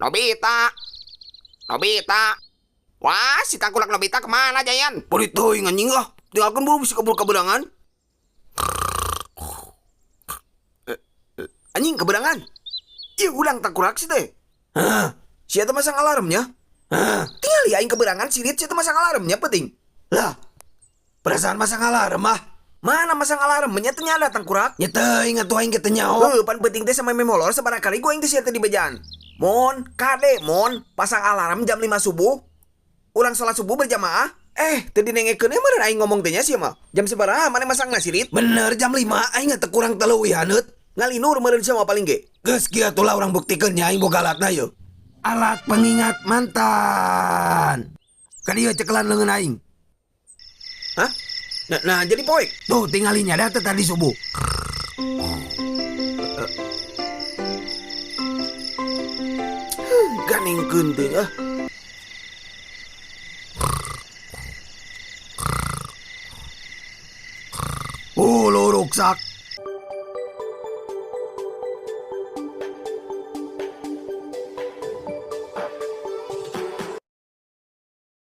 Nobita. Nobita. Wah, si tangkulak Nobita kemana, Jayan? Bari teuing anjing ah. Tinggalkeun buru bisa kabur kaberangan. Anjing keberangan. Ih, ulang tangkurak sih teh. Hah? Sia teh masang alarmnya. Hah? Tinggal ya aing keberangan sirit sia teh masang alarmnya penting. Lah. Perasaan masang alarm ah. Mana masang alarmnya teh nyala tangkurak? Nya teuing atuh aing ge teu nyaho. Heuh, pan penting teh sama memolor sabaraha kali gua aing teh sia teh dibejaan. Mon, kade mon, pasang alarm jam 5 subuh. Urang sholat subuh berjamaah. Teu dinengekeun we meureun aing ngomong teh nya sia mah. Jam sabaraha maneh masangna sirit? Bener jam 5 aing teu kurang teu haneut. Ngalinur meureun sia mah paling ge. Geus kieu atuh lah urang buktikeun nya aing boga alatna yeuh. Alat pengingat mantan. Ka dieu cekelan leungeun aing. Hah? Nah, jadi poek. Tuh tinggalinya dah teh tadi subuh. Ganengkeun teh ah. Oh, lo ruksak.